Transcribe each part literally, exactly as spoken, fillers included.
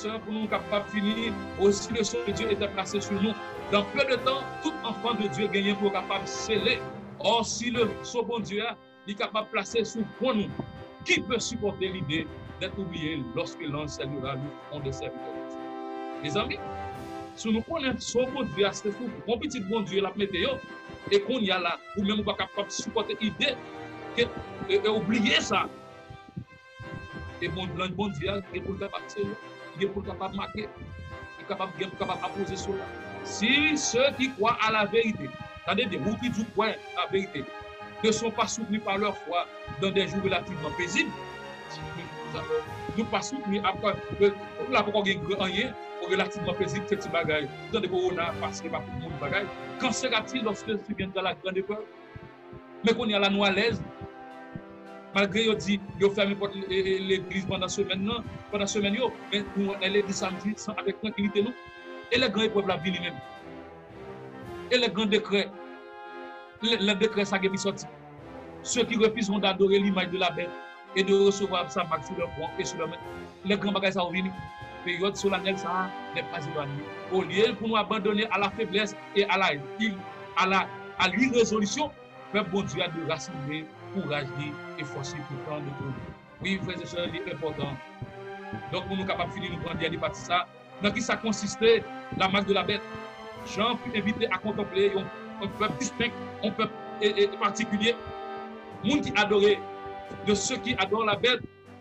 sè, pou nou kapab fini, aussi le sceau de Dieu était placé sur nous. Dans peu de temps, tout enfant de Dieu genyen pou yo kapab sele. Or, si le sceau Bondye a, li kapab plase sou fwon nou, qui peut supporter l'idée d'être oublié lorsque l'ange scellera le front des serviteurs de Dieu? Mezanmi, si nou konnen sceau Bondye a, se sou fwon pitit Bondye l ap mete yo, e kounye a la, ou menm ou pa kapab sipòte ide ke, e, e, ou bliye sa. E bon, lanj Bondye a gen pou l kapab sele, li gen pou l kapab make, li kapab gen pou kapab apoze sou la. Si ceux qui croient à la vérité, tande byen, ou ki di w kwè la verite, ne sont pas soutenus par leur foi dans des jours relativement paisibles, nou pa soutni apre, la poko gen gran anyen, relativman pezib, se ti bagay. Tande kowona pase pa moun bagay. Qu'en sera-t-il lorsque surviendra la grande épreuve? Men kounye a la nou alèz. Malgre yo di yo fèmen pòt e, e, legliz pandan semèn nan, pandan semèn yo, men nou ann legliz samdi san avèk trankilite nou. E lè gran eprèv la vini menm? E lè gran dekrè, lè, lè dekrè sa gen pou sòti? Ceux qui refuseront d'adorer l'image de la bête et de recevoir sa marque sur leur front et sur leur main. Lè gran bagay sa yo vini, période solennelle sa n'est pas éloignée. Olye pou nou abandone à la faiblesse et à la, à la, à l'irrésolution, pèp Bondye a dwe rasire kouraj li e fòs li pou tan de trouble. Wi, frè e sè, li enpòtan. Donk, pou nou kapab fini, nou pran dènye pati sa. Nan ki sa konsiste la marque de la bête? Jean fut invité à contempler yon, yon pèp distenk, yon pèp e, e, patikilye. Moun ki adore, de ceux qui adorent la bête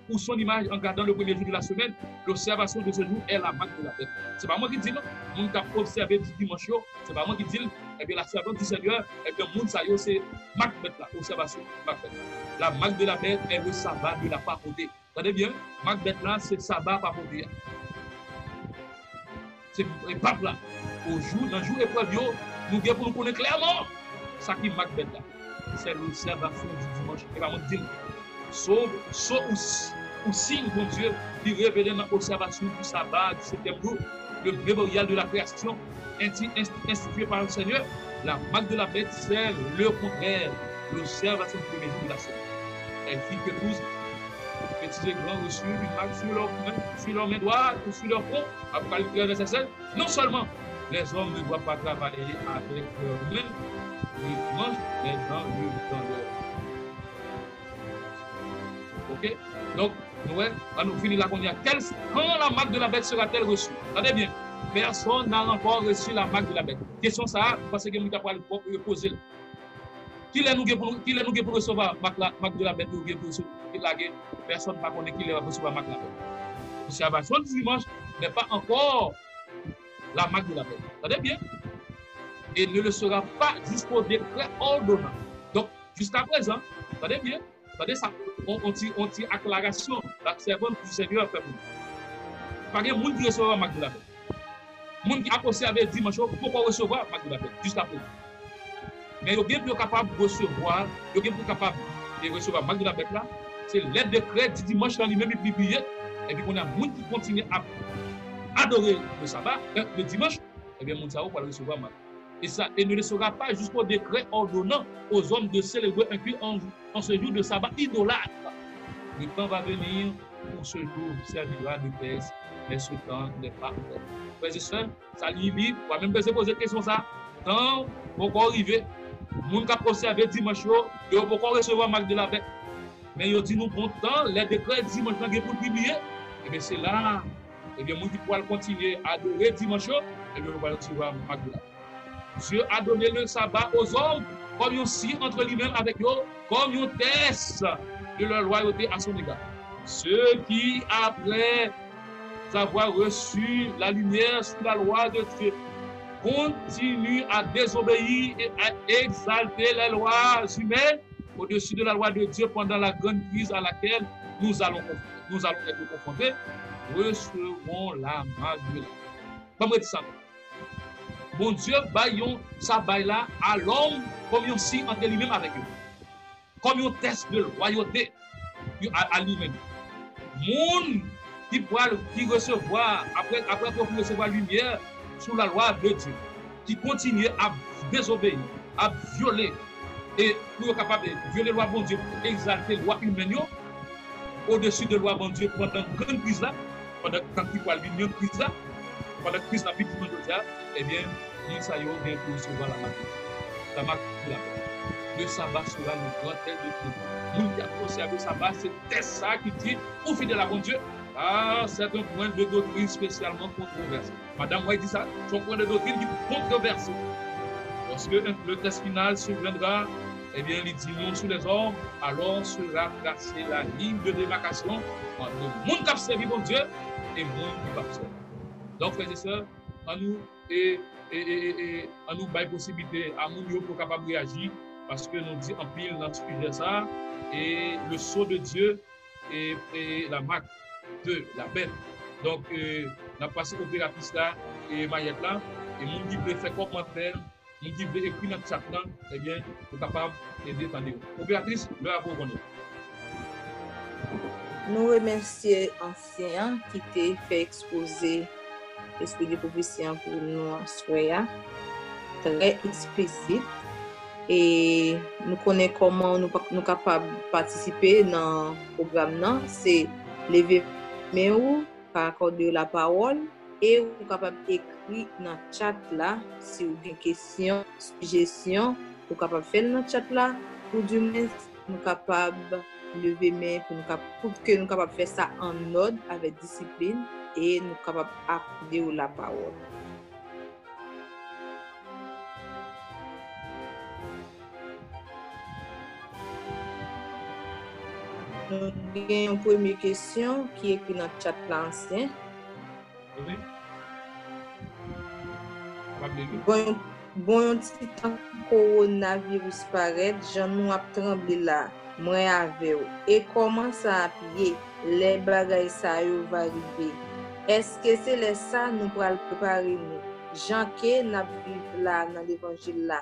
ou son image en gardant le premier jour de la semaine, l'observation de ce jour est la marque de la bête. Se pa mwen ki di non. Moun k ap obsève di dimanch yo, se pa mwen ki di l. Ebyen, la servante du Seigneur, ebyen, moun sa yo se mak bèt la, obsèvasyon mak bèt la. La marque de la bête est le sabbat de la papauté. Tande byen, mak bèt la se saba papauté a. Se, e, pap la. O jou, nan jou eprèv yo, nou gen pou nou konnen klèman sa ki mak bèt la. Se l'observation du dimanche. E pa mwen ki di l. Sceau, sceau ou, ou siy Bondye ki revele nan obsèvasyon du saba du setyèm jou, le mémorial de la création, inti-, inst-, institué par le Seigneur, la marque de la bête, c'est le contraire, l'observation du premier jour de la semaine. Elle fit que tous, petits et grands, reçurent une marque sur leur main, sur leur main droite ou sur leur front. Apocalypse treize, verset sept. Non seulement les hommes ne doivent pas travailler avec leurs mains le dimanche, mais dans le, dans leur. Ok? Donk, nou wè, ann nou fini la kounye a. Quel, quand la marque de la bête sera-t-elle reçue? Tande byen. Personne n'a encore reçu la marque de la bête. Kesyon sa a, m panse gen moun ki ta pral poze l. Kilè nou gen pou nou, kilè nou gen pou resevwa mak la, marque de la bête, nou gen pou resevwa, ki lage? Pèsonn pa konnen kilè w ap resevwa mak la. Observation du dimanche n'est pas encore la marque de la bête. Tande byen. Et ne le sera pas jusqu'au décret ordonnant. Donk, jiska prezan, tande byen, tande sa, on, on ti, on ti aklarasyon, la servante du Seigneur fè pou nou. Pa gen moun ki resevwa mak de la bête. Moun ki ap obsève dimanch yo poko resevwa mak de la bête, jiska prezan. Men yo gen pou yo kapab resevwa, yo gen pou kapab e resevwa mak de la bête la. Se lè dekrè di dimanch lan li menm li pibliye, epi kounye a moun ki kontinye ap adore le sabbat, euh, le dimanche, ebyen moun sa yo pral resevwa mak. Et ça, et ne le sera pas jusqu'au décret ordonnant aux hommes de célébrer un culte en, en ce jour de sabbat idolâtre. Le temps va venir où ce jour servira de test, mais ce temps n'est pas encore. Frè e sè, sa li, li, ou pa menm bezwen poze kesyon sa. Tan poko rive. Moun k ap obsève dimanch yo, yo poko resevwa mak de la bête. Men yo di nou bon tan, lè dekrè dimanch lan gen pou l pibliye, ebyen se la. Ebyen moun ki pral kontinye adore dimanch yo, ebyen yo pral resevwa mak de la bête. Dieu a donné le sabbat aux hommes comme yon siy entre li menm avèk yo, comme yon tès de leur loyauté à son égard. Ceux qui, après avoir reçu la lumière sous la loi de Dieu, continuent à désobéir et à exalter les lois humaines au-dessus de la loi de Dieu pendant la grande crise à laquelle nous allons, nous allons être confrontés, recevront la marque de la. Ban m redi sa. Bondye bay yon, sa bay la a lòm kòm yon siy ant li menm avèk yo, kòm yon tès de lwayote a, a li menm. Moun ki pral, ki resevwa, apre, apre ke w fin resevwa limyè sou la lwa de Dye, ki kontinye ap dezobeyi, ap vyole, e pou yo kapab vyole lwa Bondye, pou egzalte lwa imèn yo, odesi de lwa Bondye pandan grann kriz la, pandan tan ki pral vini an, kriz la, pandan kriz la ap vini jodi a, ebyen, moun sa yo gen pou resevwa lamak. Lamak de la mort. Le sabbat sera le grand test de Dieu. Moun ki ap konsève Saba, se tès sa ki di, ou fidèl a Bondye? Ah, c'est un point de doctrine spécialement controversé. Madanm mwen di sa, se yon pwen de doktrin ki kontwovèse. Lorsque le test final surviendra, ebyen, li di, nous sous les hommes, alors sera tracée la ligne de démarcation entre moun k ap sèvi Bondye e moun ki p ap sèvi. Donk, frè e sè, ann nou, e, e, e, e, e, ann nou bay posiblite a moun yo pou kapab reyaji, paske nou di anpil nan sijè sa, e le sceau de Dieu e, e la marque de la bête. Donk, e, n ap pase operatris la e mayèt la, e moun ki vle fè kòmantè, moun ki vle ekri nan chat lan, ebyen, ou kapab ede tande yo. Operatris, lè a pou ou konnen. Nou remèsye ansyen an ki te fè ekspoze Espri de pwofesi an pou nou aswè a. Trè eksplisit. E nou konnen kòman nou, pa- nou kapab patisipe nan pwogram nan. Se leve men ou, pa akòde lapawòl, e ou kapab ekri nan chat la si ou gen kesyon, sijesyon, ou kapab fè l nan chat la, ou di mwen nou kapab leve men pou nou kap, pou ke nou kapab fè sa an òd avèk disiplin e nou kapab akòde w lapawòl. Nou gen yon premye kesyon ki ekri nan chat la, ansyen. Wi. Kapab li li. Bon, yon, bon, yon ti tan kowonaviris parèt, jan nou ap tranble la, mwen avè w. E kòman sa ap ye lè bagay sa yo va rive? Èske se lè sa nou pral prepare nou? Jan ke n ap viv la nan levanjil la,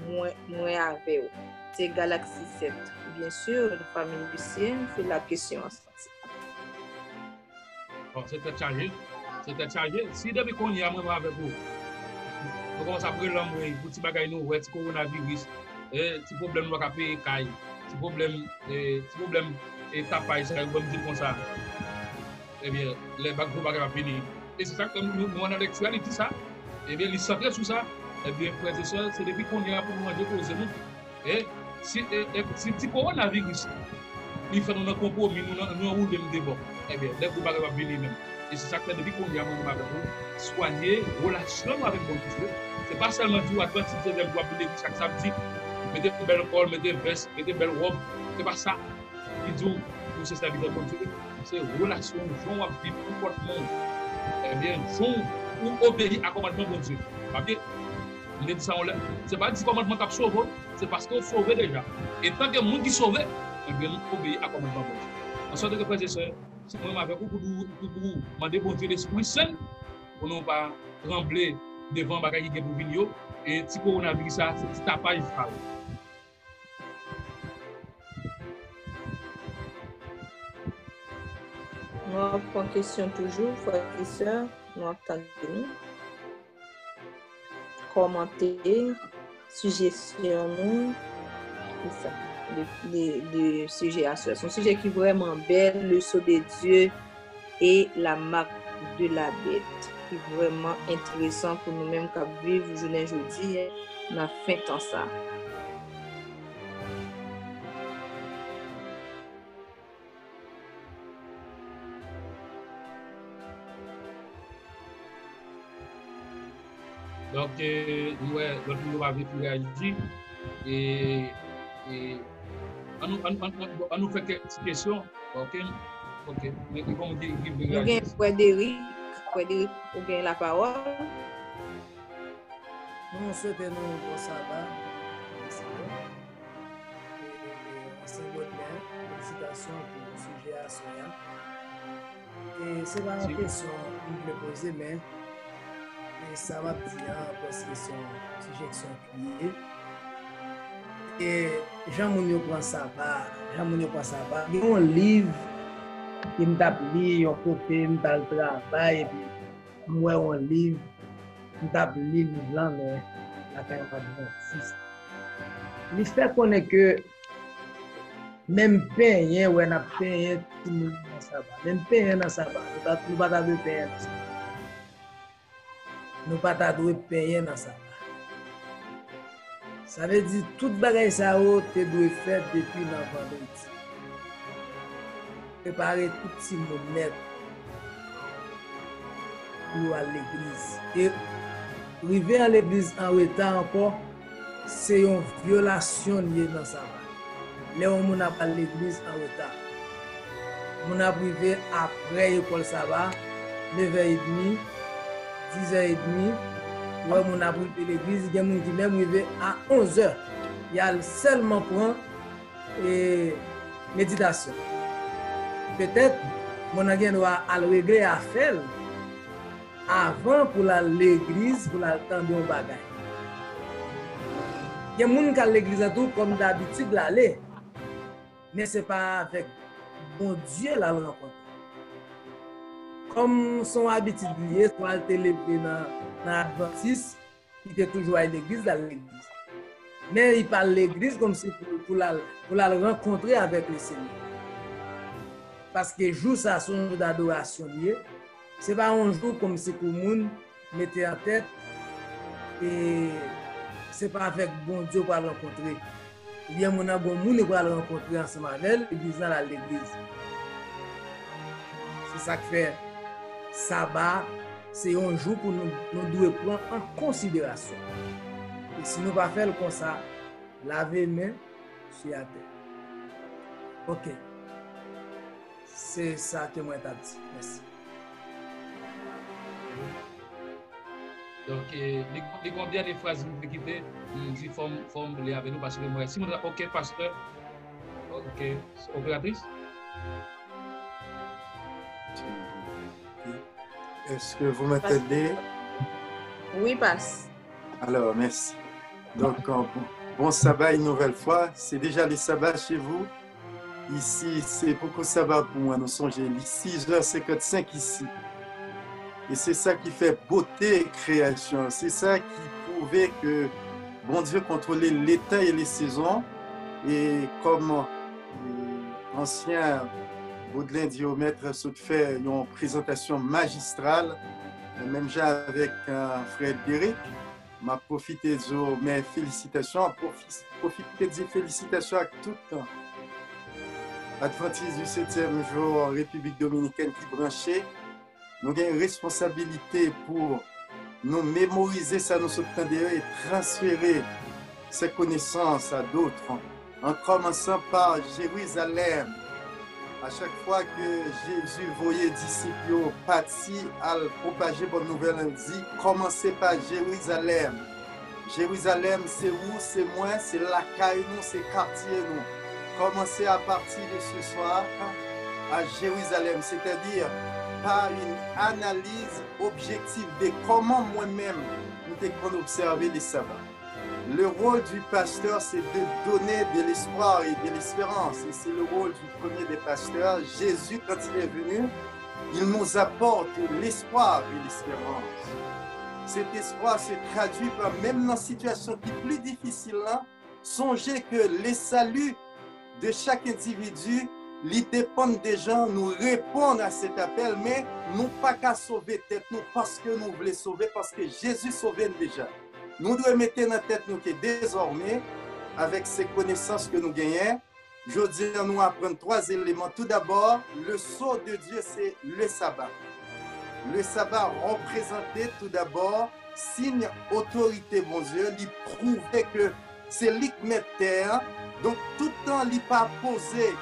mwen, mwen avè w. Se Galaksi sèt. Byen si, fanmi Lucien, se la kesyon an soti. Bon, se tèt chaje. Se tèt chaje. Si depi kounye a mwen, mwen avèk ou, nou kòmanse ap relanmwe pou ti bagay nou wè, ti kowonaviris, e, ti pwoblèm nou pa ka peye kay, ti pwoblèm, e, ti pwoblèm, e, tapaj sa yo, ban m di l konsa. Ebyen, lè bak gwo bagay ap vini. E se sa k fè nou, nou, nou ann nan lekti a, li di sa. Ebyen, li santre sou sa. Ebyen, frè e sè, se depi kounye a pou nou ranje koze nou. E si, e, e si ti kowonaviris li fè nou nan konpwomi, nou nan, nou anwoule m de bò, ebyen, lè gwo bagay ap vini menm. E se sa k fè depi kounye a, mwen menm avèk ou, swanye relasyon nou avèk Bondye. Se pa sèlman di w Advantis Sezyèm Jou ap vin legliz chak samdi, mete bèl kòl, mete vès, mete bèl wòb. Se pa sa. Li di w, ou se sèvitè Bondye, se relasyon w, jan w ap viv, konpòtman w. Ebyen, jan w obeyi a kòmandman Bondye. Paske, m te di sa yon lè, se pa di kòmandman k ap sove w, se paske w sove deja. E tanke moun ki sove, ebyen, nou obeyi a kòmandman Bondye. Answèt, frè e sè, se mwen menm avèk ou pou nou, pou, pou mande Bondye Lespri Sen pou nou pa tranble devan bagay ki gen pou vini yo. E ti kowonaviris sa, se ti tapaj pa l. Nou ap pran kesyon toujou, frè e sè, nou ap tande nou. Kòmante, sijesyon nou, se sa, de, de, de sijè a sè. Se yon sijè ki vrèman bèl, le sceau de Dieu et la marque de la bête, ki vrèman enteresan pou nou menm k ap viv jounen jodi a nan fen tan sa. Donk, e, nou wè lòt moun yo pa vle pou reyaji. E, e, ann nou, ann, ann, ann, ann nou fè kèk ti kesyon. Ok? Ok. Men, men kòman ki, ki vle reyaji? Nou gen frè Derik. Frè Derik, ou gen lapawòl. Nou swete nou bon saba. Mèsi. E, e, ansyen Godlè, felisitasyon pou sijè a sè a. E se pa yon kesyon m vle poze, men, e sa m ap di a, prèske se yon sijeksyon ki ye. E jan moun yo pran saba, jan moun yo pran saba. Gen yon liv ke m t ap li yon kote, m t al travay, epi m wè yon liv, m t ap li liv lan, men lakay yon advantis. Li fè konnen ke menm penyen, wè n ap penyen timoun nan saba. Menm penyen nan saba, yo nou pa ta dwe penyen nan sa. Nou pa ta dwe penyen nan sa. Sa vle di, tout bagay sa yo te dwe fèt depi nan vandredi. Prepare tout timoun nèt pou yo al legliz. E rive an legliz an reta ankò, se yon vyolasyon l ye nan saba. Lè yon moun ap al legliz an reta, moun ap rive apre lekòl saba, nevè edmi, dizè edmi, ou wè moun ap rive legliz, gen moun ki menm rive a onzè. Y al sèlman pran e meditasyon. Petèt, moun nan gen dwa al regle afè l avan pou l al legliz, pou l al tande yon bagay. Gen moun k al legliz la tou kòm dabitid l ale, men se pa avèk Bondye l al rankontre. Kòm se yon abitid li ye, swa l te leve nan, nan advantis, li te toujou al legliz, l al legliz. Men li pa al legliz kòmsi pou, pou l al, pou l al rankontre avèk Lesenyè. Paske jou sa a se yon jou dadorasyon li ye. Se pa yon jou kòmsi pou moun mete an tèt, e se pa avèk Bondye w pral rankontre. Oubyen moun nan gon moun li pral rankontre ansanm avè l, legliz la, l al legliz. Se sa k fè saba se yon jou pou nou, nou dwe pran an konsiderasyon. E si nou pa fè l konsa, lave men, sou atè. Ok. Se sa ke mwen t ap di. Mèsi. Donk, eh, li, li gon dènye fraz li te kite, m di fò m, fò m li avè nou, paske mwen, si mwen, ok, pastè, ok, operatris? Est-ce que vous m'entendez? Oui, pass. Alors, merci. Donc, euh, bon, bon sabbat une nouvelle fois. C'est déjà le sabbat chez vous. Ici, c'est beaucoup sabbat pour moi. Nous sommes les six heures cinquante-cinq ici. E se sa ki fè bote kreyasyon an. Se sa ki pwouve ke Bondye kontwole letan e lesezon. E kòm ansyen Boudlen di yo mèt sot fè yon prezantasyon majistral, menm jan avèk frè Derrick, m ap pwofite di w men felisitasyon, pwofite di felisitasyon ak tout Advantis di setyèm jou Repiblik Dominikèn ki branche. Nou gen responsabilite pou nou memorize sa nou sot tande yo e transfere se konesans a dot, an kòmansan pa Jerizalèm. A chak fwa ke Jezi voye disip yo pati al pwopaje bòn nouvèl, li di, kòmanse pa Jerizalèm. Jerizalèm, se ou, se mwen, se lakay nou, se katye nou. Kòmanse apati de se swa a Jerizalèm, sètadi pa yon analiz objektif de kòman mwen menm m te konn obsève le saba. Le rôle du pasteur, c'est de donner de l'espoir et de l'espérance. Et c'est le rôle du premier des pasteurs. Jésus, quand il est venu, il nous apporte l'espoir et l'espérance. Cet espoir se traduit par, menm nan sitiyasyon ki pli difisil la, sonje ke le salut de chaque individu, li depann de jan nou reponn a cet appel, men nou pa ka sove tèt nou paske nou vle sove, paske Jezi sove n deja. Nou dwe mete nan tèt nou ke dezòmen, avèk se konesans ke nou genyen, jodi a nou aprann twa eleman. Toudabò, le sceau de Dieu, c'est le sabbat. Le sabbat reprezante toudabò siy otorite Bondye, li pwouve ke se li k mèt tè a. Donk, tout tan li pa poze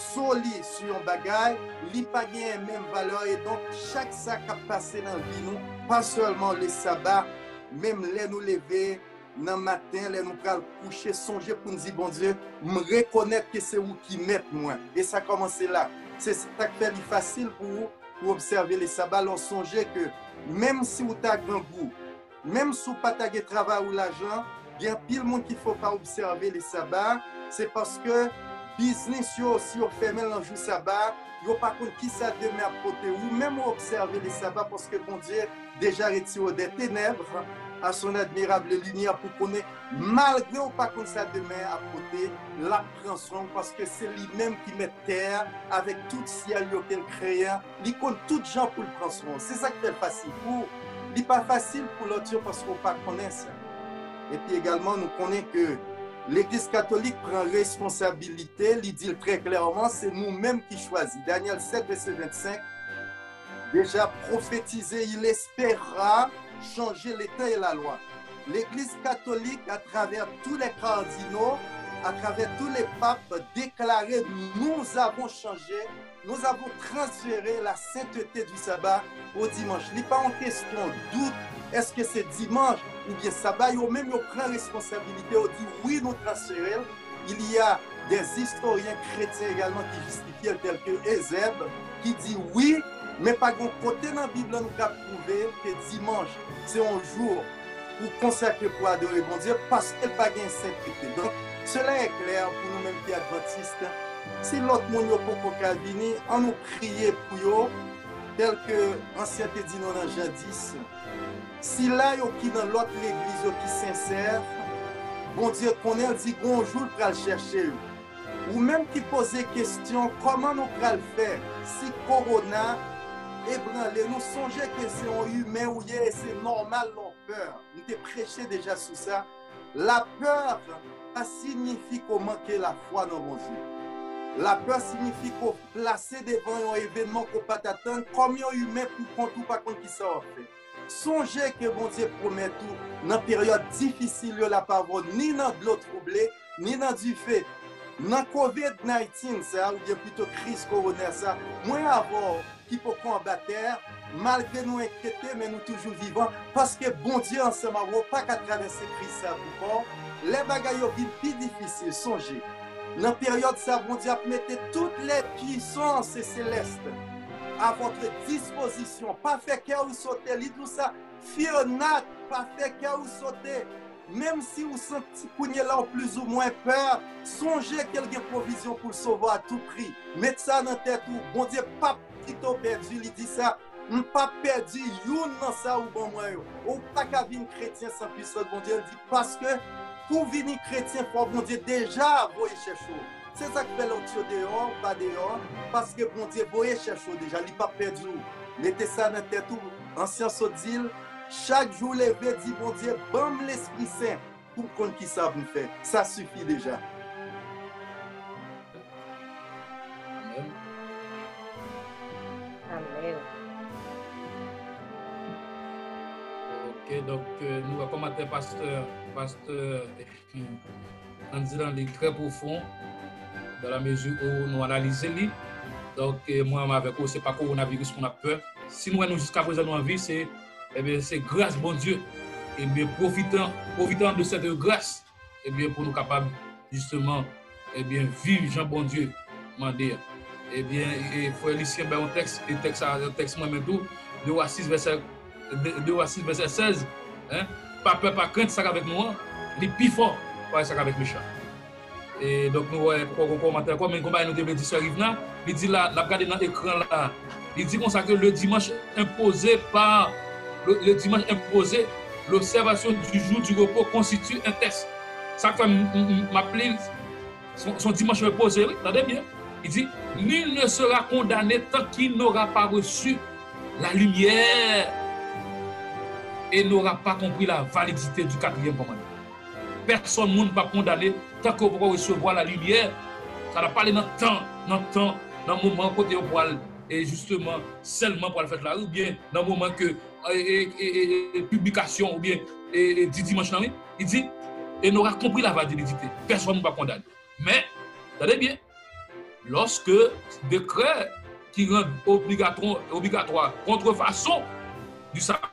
so li sou yon bagay, li pa genyen menm valè. E donk, chak sa k ap pase nan vi nou, pa sèlman le saba, menm lè nou leve nan maten, lè nou pral kouche, sonje pou n di, Bondye, m rekonèt ke se ou ki mèt mwen. E sa kòmanse la. Se sa k fè li fasil pou ou pou obsève le saba, lè w sonje ke menm si w ta grangou, menm si w pa ta gen travay ou lajan, gen anpil moun ki fè w pa obsève le saba, se paske biznis yo, si yo fèmen l nan jou saba, yo pa konn kisa demen ap pote. Ou menm ou obsève le saba paske Bondye deja retire w dè tenèb, à son admirable lumière pou konnen, malgre w pa konn sa demen ap pote, l ap pran swen w, paske se li menm ki mèt tè a, avèk tout syèl yo ke l kreye a, li konn tout jan pou l pran swen w. Se sa k fè l fasil pou ou. Li pa fasil pou lòt yo, paske w pa konnen sa. Epi egalman, nou konnen ke Legliz Katolik pran responsabilite, li di l trè klèman, se nou menm ki chwazi. Daniel sept, verset vingt-cinq, déjà prophétisé, il espéra changer les temps et la loi. L'Église catholique, à travers tous les cardinaux, à travers tous les papes, déclarait, nous avons changé, nous avons transféré la sainteté du sabbat au dimanche. Li pa yon kesyon dout, èske se dimanch oubyen saba, yo menm yo pran responsabilite, yo di wi, nou transfere l. Il y a des historiens chrétiens également qui justifient, tels que Eusèbe, ki di wi, men pa gen kote nan Bib la nou ka pwouve ke dimanch se yon jou pou konsakre pou adore Bondye, paske l pa gen sentete. Donk, cela est clair pou nou menm ki advantis. Si lòt moun yo poko ka vini, an nou priye pou yo, tèl ke ansyen te di nou nan Jan dis. Sila yo ki nan lòt legliz yo ki sensè, Bondye konnen l di gon jou l pral chèche yo. Ou menm ki poze kesyon, kòman nou pral fè si kowona ebranle nou? Sonje ke se yon imen ou ye e se nòmal lè w pè. M te preche deja sou sa. Lapè pa siyifi ke w manke lafwa nan Bondye. Lapè siyifi ke w plase devan yon evènman ke w pa t atann, kòm yon imen pou kont ou pa konn kisa w ap fè. Sonje ke Bondye pwomèt ou, nan peryòd difisil yo, l ap avè w ni nan dlo twouble, ni nan dife. Nan covid nineteen sa, oubyen pito kriz kowona sa, mwen avè w ki poko anba tè a, malgre nou enkyete, men nou toujou vivan, paske Bondye ansanm avè w pa ka travèse kriz sa pou kò w. Lè bagay yo vin pi difisil, sonje, nan peryòd sa, Bondye ap mete toutes les puissances célestes à votre disposition. Pa fè kè w sote, li di w sa, fear not, pa fè kè w sote. Menm si w santi kounye la w plizoumwen pè, sonje ke l gen pwovizyon pou l sove w a tou pri. Met sa nan tèt ou, Bondye p ap kite w pèdi, li di sa, m p ap pèdi youn nan sa ou ban mwen yo. Ou pa ka vin kretyen san pwisans Bondye, l di, paske pou w vini kretyen, fò Bondye deja voye chèche w. Se sa k fè lòt yo deyò, pa deyò, paske Bondye voye chèche w deja, li p ap pèdi w. Mete sa nan tèt ou, ansyen sot di l, chak jou w leve, di Bondye, ban m Lespri Sen pou m konn kisa pou m fè. Sa sifi deja. Amèn. Amèn. Ok, donk, euh, nou wè kòmantè pastè, pastè Andy lan li trè pwofon, dans la mesure où nou analize li. Donk, euh, mwen menm avèk ou, se pa kowonaviris pou n ap pè. Si nou wè nou jiskaprezan nou an vi, se, ebyen, se gras Bondye. Ebyen, pwofitan, pwofitan de cette grâce, ebyen, pou nou kapab, jisteman, ebyen, viv jan Bondye mande a. Ebyen, e, frè Lucien bay yon tèks, e tèks sa, tèks mwen menm tou, de Wa sis vèsè, de, de Wa sis vèsè sèz, en, pa pè, pa krent, sa k avèk nou an, li pi fò pase sa k avèk mechan. E donk, nou wè, poko gon kòmantè ankò, men gon bagay nou te vle di, sè Rivna, li di la, n ap gade nan ekran la, li di konsa ke le dimanche imposé par, le, le dimanche imposé, l'observation du jour du repos constitue un test. Sa k fè m, m, m, m ap li l, se yon, se yon dimanch repoze, wi, tande byen. Li di, nul ne sera condamné tant qu'il n'aura pas reçu la lumière et n'aura pas compris la validité du quatrième commandement. Pèsòn moun p ap kondane tanke yo poko resevwa la limyè. Sa n ap pale nan tan, nan tan, nan moman kote yo pral, e jisteman, sèlman pral fèt la, oubyen nan moman ke, e, e, e, e, e, piblikasyon, oubyen, e, e, di dimanch lan, wi. Li di, et n'aura compris la validité. Pèsòn moun p ap kondane. Men, tande byen, lorsque décret qui rend obligatoire, obligatoire contrefaçon du sabbat,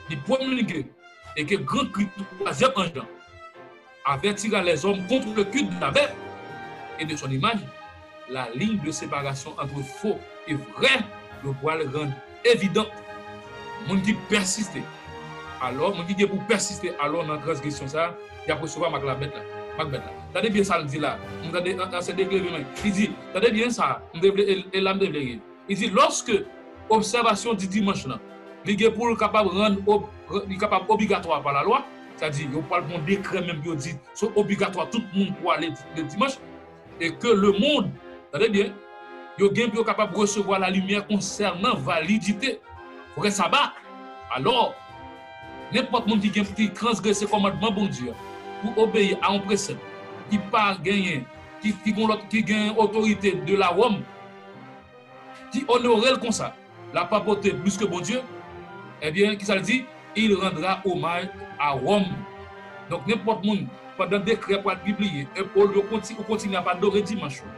li promulgué et que grand cri du troisième ange avertira les hommes contre le culte de la bête et de son image, la ligne de séparation entre faux et vrai yo pral rann evidan. Moun ki pèsiste, alò, moun ki gen pou pèsiste alò nan transgresyon sa a, y ap resevwa mak la bèt la, mak bèt la. Tande byen sa l di la. M tande an, an, se dekleve mwen. Li di, tande byen sa, m te vle, e, e la m te vle rive. Li di, lorsque observation du dimanche lan, li gen pou l kapab rann, ob- li kapab obligatwa pa lalwa, sètadi yo pral pran yon dekrè menm pou yo di se obligatwa tout moun pou ale le dimanche, et que le monde, tande byen, yo gen pou yo kapab resevwa la limyè konsènan validite vrè saba. Alò, nenpòt moun ki gen ki transgrese kòmandman Bondye pou obeyi a yon presèp ki pa genyen, ki, ki gen lòt, ki gen otorite de la Wòm, ki onore l konsa, la papauté plus que Bondye, ebyen, kisa l di? Il rendra hommage à Rome. Donk, nenpòt moun, pandan dekrè pral pibliye, e olye ou konti- ou kontinye ap adore dimanch ou,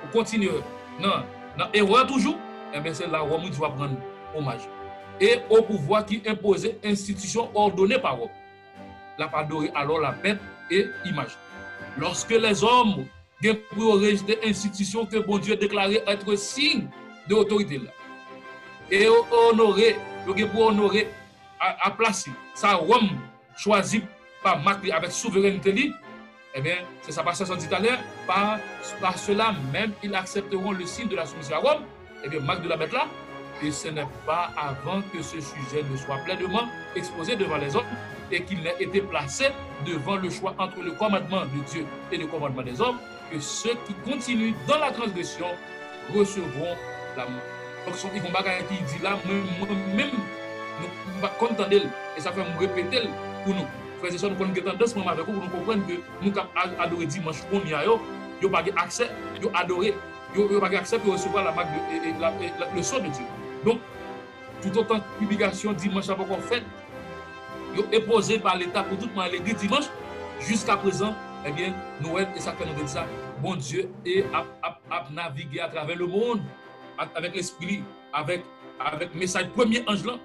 ou kontinye nan, nan erè toujou, ebyen, se la Rome ou di w ap rann omaj. Et au pouvoir qui imposait institution ordonnée par Rome. L ap adore alò la bèt e imaj. Lorsque les hommes gen pou yo rejte enstitisyon ke Bondye deklare èt siy de otorite l la. E yo onore, yo gen pou onore a, a plas li, sa Wòm chwazi pa mak li avèk souverènte li, ebyen, se sa pastè sa di talè, par, par cela même ils accepteront le signe de la soumission à Rome, ebyen, mak de la bèt la, et ce n'est pas avant que ce sujet ne soit pleinement exposé devant les hommes et qu'il n'ait été placé devant le choix entre le commandement de Dieu et le commandement des hommes, que ceux qui continuent dans la transgression recevront la mort. Donk, se yon bagay ki di la, mwen, mwen menm, nou, m pa t konn tande l, e sa fè m repete l pou nou. Frè e sè, nou konn gen tandans, mwen avèk ou, pou nou konprann ke moun k ap a- adore dimanch kounye a yo, yo pa gen aksè, yo adore, yo, yo pa gen aksè pou yo resevwa la mak de, e, e, la, e, la, le sceau de Dieu. Donk, toutotan piblikasyon dimanch la poko fèt, yo enpoze pa Leta pou tout moun al legliz dimanch, jiskaprezan, ebyen, nou wè, e sa fè nou te di sa, Bondye e ap, ap, ap navige atravè lemonn, a- avèk lespri li, avèk, avèk mesaj premye anj lan,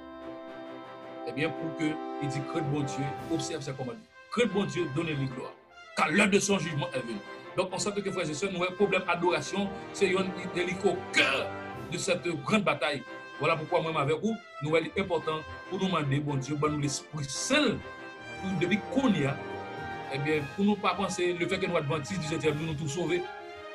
ebyen, pou ke li di, crains Bondye, observe ses commandements. Crains Bondye, donne-lui gloire. Car l'heure de son jugement est venue. Donk, on sent que, frè e sè, nou wè pwoblèm adorasyon, se yonn de li ki o kè de cette grande bataille. Vwala poukwa mwen menm avèk ou, nou wè li enpòtan pou nou mande Bondye ban nou Lespri Sen l, pou depi kounye a, ebyen, pou nou pa panse, lefètke nou advantis, disetyèm jou, nou tou sove.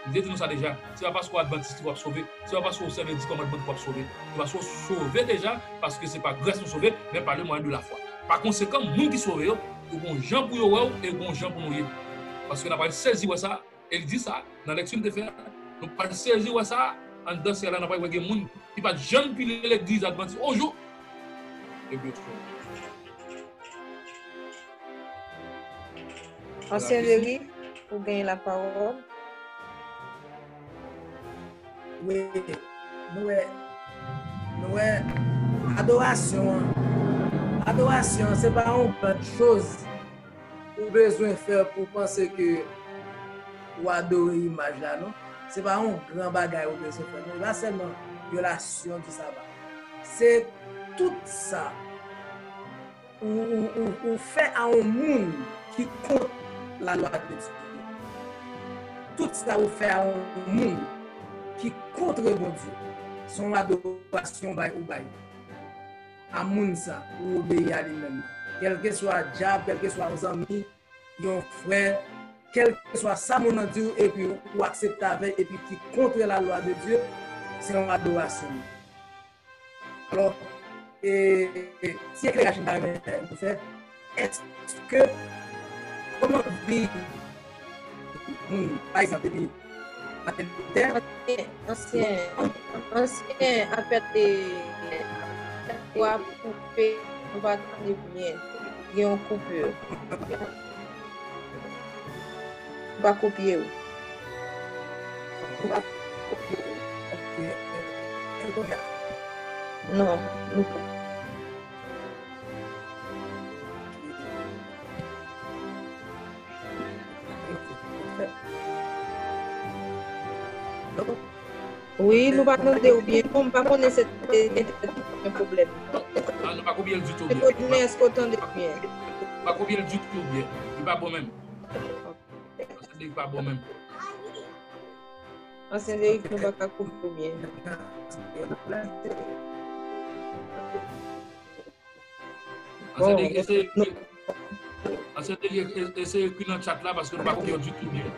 M te di nou sa deja, se pa paske w advantis ki w ap sove, se pa paske w sèvi di kòmandman ki w ap sove. Se paske w sove deja, paske se pa grès nou sove, men pa le mwayen de la fwa. Pa konsekan, moun ki sove yo, yo gon jan pou yo wè w e gon jan pou nou ye. Paske n ap pral sezi wè sa, e l di sa, nan lèkti m te fè a, nou pral sezi wè sa, anndan syèl la, n ap pral wè gen moun ki pa t janm pile legliz advantis on jou. Ebyen, Ansyen Deri, ou genyen lapawòl. Wi, nou wè, nou wè, adorasyon an, adorasyon an, se pa yon gran choz ou bezwen fè pou panse ke ou adore imaj la, non. Se pa yon gran bagay ou bezwen fè, non. E pa sèlman vyolasyon di saba. Se tout sa ou, ou, ou, ou fè a yon moun ki kont lalwa de Dye. Tout sa ou fè a yon moun ki kontre Bondye, se yon adorasyon bay ou bay a moun sa, ou obeyi a li menm. Kèlkeswa dyab, kèlkeswa yon zanmi, yon frè, kèlkeswa sa moun nan di w epi ou aksepte avè l epi ki kontre lalwa de Dye, se yon adorasyon. Alò, e, e, ti ekleraj m ta renmen nou fè, èske kòman vi moun, pa egzanp, depi Maten Lutè, Ansyen, ansyen, ansyen afè de bwa koupe, nou pa tande byen. Gen yon koupi. Ou pa kopye w. Ou pa kopye w. Non, nou pa. Wi, nou pa tande w byen. Non, m pa konnen se te gen pwoblèm. Ah, nou pa kopye l ditou byen. Koudmen, èske w tande byen? Nou pa kopye l ditou byen. Li pa bon menm. Sa di li pa bon menm. Ansyen Deri, nou pa ka kopye w byen. Ansyen Deri, eseye ekri, ansyen Deri, eseye ekri nan chat la paske nou pa konprann ditou byen.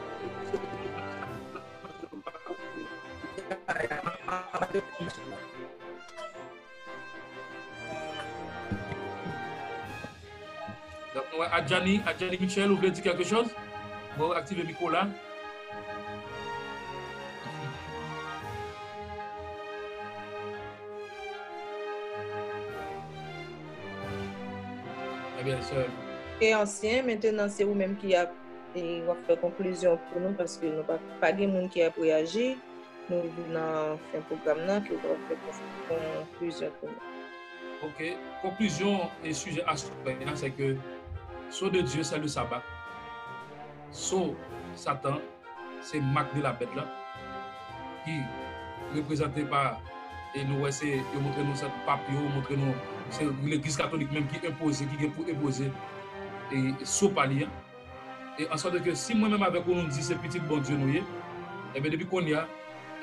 Donk, nou wè Adjani, Adjani Michel, ou vle di kèlke choz? Mwen aktive mikwo la. Ebyen, sè. E ansyen, mentenan se ou menm ki ap, e, w ap fè konklizyon pou nou, paske nou pa, pa gen moun ki ap reyaji. Nou rive nan fen pwogram nan, ke w ap fè konklizyon pou nou. Ok, konklizyon e sijè aswè a, se ke sceau de Dieu, c'est le sabbat. Sceau Satan, se marque de la bête la, ki reprezante pa, e nou wè se, yo montre nou se pap yo, montre nou se legliz katolik menm ki enpoze, ki gen pou enpoze, e, sceau pa li an. E ansòt ke si mwen menm avèk ou nou di se pitit Bondye nou ye, ebyen depi kounye a,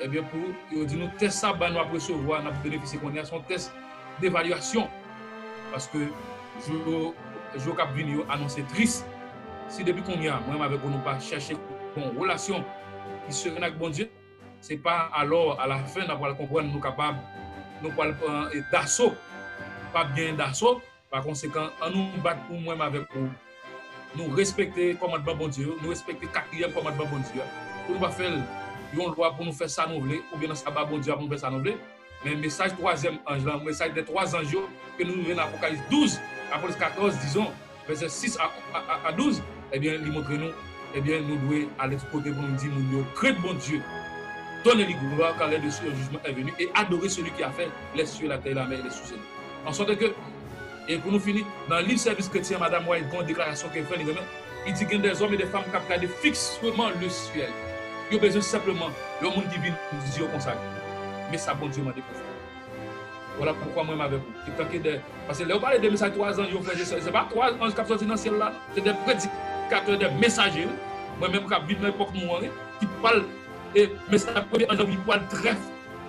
ebyen pou yo di nou tès saba nou ap resevwa, n ap benefisye kounye a, se yon tès devalyasyon. Paske jou, jou k ap vini yo anonse tris. Si depi kounye a, mwen menm avèk ou nou pa chèche yon relasyon ki serèn ak Bondye, se pa alò alafen n ap pral konprann nou kapab, nou pral pran, e, daso, p ap gen daso. Pa konsekan, an nou bat pou mwen menm avèk ou. Nou respekte kòmandman Bondye yo, nou respekte katriyèm kòmandman Bondye a. Pou nou pa fè l yon lwa pou nou fè sa nou vle, oubyen nan saba Bondye a pou nou fè sa nou vle. Men mesaj twazyèm anj lan, mesaj dè twa zanj yo, ke nou rive nan Apokalips douz, Apokalips katòz, dizon, vèsè sis a, a, a, a douz, ebyen, li montre nou, ebyen, nou dwe ale tout kote pou nou di moun yo, crains Bondye, donnez-lui gloire, car l'heure de son jugement est venue, et adorez celui qui a fait les cieux, la terre, la mer et les sources de l'eau. Ansòt ke, e pou nou fini, nan liv Sèvis Kretyen, Madam White gen yon deklarasyon ke l fè, li renmen, li di gen des hommes et des femmes k ap gade fiksman le ciel. Yo bezwen senpleman yon moun ki vin di yo konsa, men sa Bondye mande pou fè. Vwala poukwa mwen menm avèk ou, e tanke de, paske lè yo pale de mesaj twa zanj yo, frè e sè, se pa twa anj k ap sòti nan syèl la, non. Se de predikatè, de mesaje, wi. Mwen menm k ap viv nan epòk nou an, wi, ki pral, e mesaj premye anj lan, li pral trè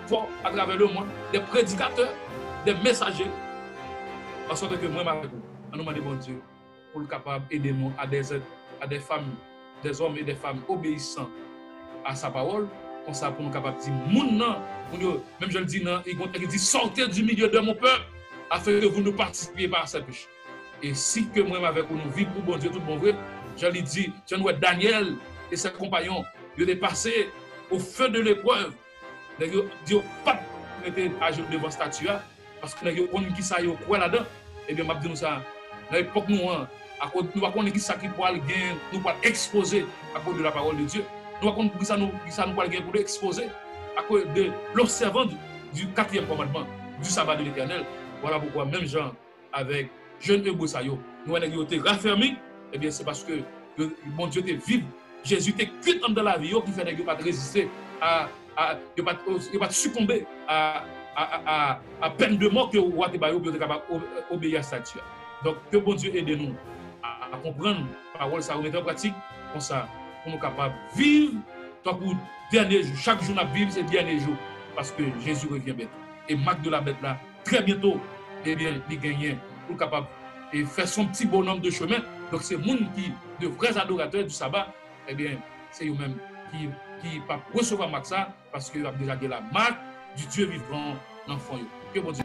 fò atravè lemonn, de predikatè, de mesaje. Ansòt ke mwen menm avèk ou, an nou mande Bondye pou l kapab ede nou à des, à des femmes, des hommes et des femmes obéissants à sa parole, konsa pou nou kapab di moun nan, moun yo, menm jan l di nan, li gon tèks ki di, sortez du milieu de mon peuple, afin que vous ne participiez pas à ses péchés. E si ke mwen menm avèk ou nou viv pou Bondye tout bon vre, jan li di, jan nou wè Danyèl et ses compagnons, yo te pase au feu de l'épreuve, nèg yo di yo p ap mete ajenou devan estati a, paske nèg yo konn kisa yo kwè ladan. Ebyen, m ap di nou sa, nan epòk nou an, akoz nou pa konnen kisa ki pral gen, nou pral ekspoze à cause de la parole de Dieu. Nou pa konn kisa nou, kisa nou pral gen pou nou ekspoze à cause de l'observance du, du quatrième commandement, du sabbat de l'Éternel. Vwala poukwa, menm jan avèk jèn ebre sa yo, nou wè nèg yo te rafèmi, ebyen, se paske yo, Bondye te viv, Jezi te kwit anndan lavi yo, ki fè nèg yo pa t reziste a, a, yo pa t, yo pa t sikonbe a, a, a, a, a pèn de mò ke wa te ba yo pou yo te kapab o-, obeyi a estati a. Donk, ke Bondye ede nou a, a konprann pawòl sa yo, mete an pratik, konsa, pou nou kapab viv tankou dènye jou. Chak jou n ap viv, se dènye jou, paske Jezi revyen bèt. E marque de la bête la, trè byento, ebyen, li genyen pou l kapab, e, fè son ti bonòm de chemen. Donk, se moun ki de vrè adoratè du sabbat, ebyen, se yo menm ki, ki p ap resevwa mak sa, paske y ap deja gen la marque du Dieu vivant nan fon yo. Ke Bondye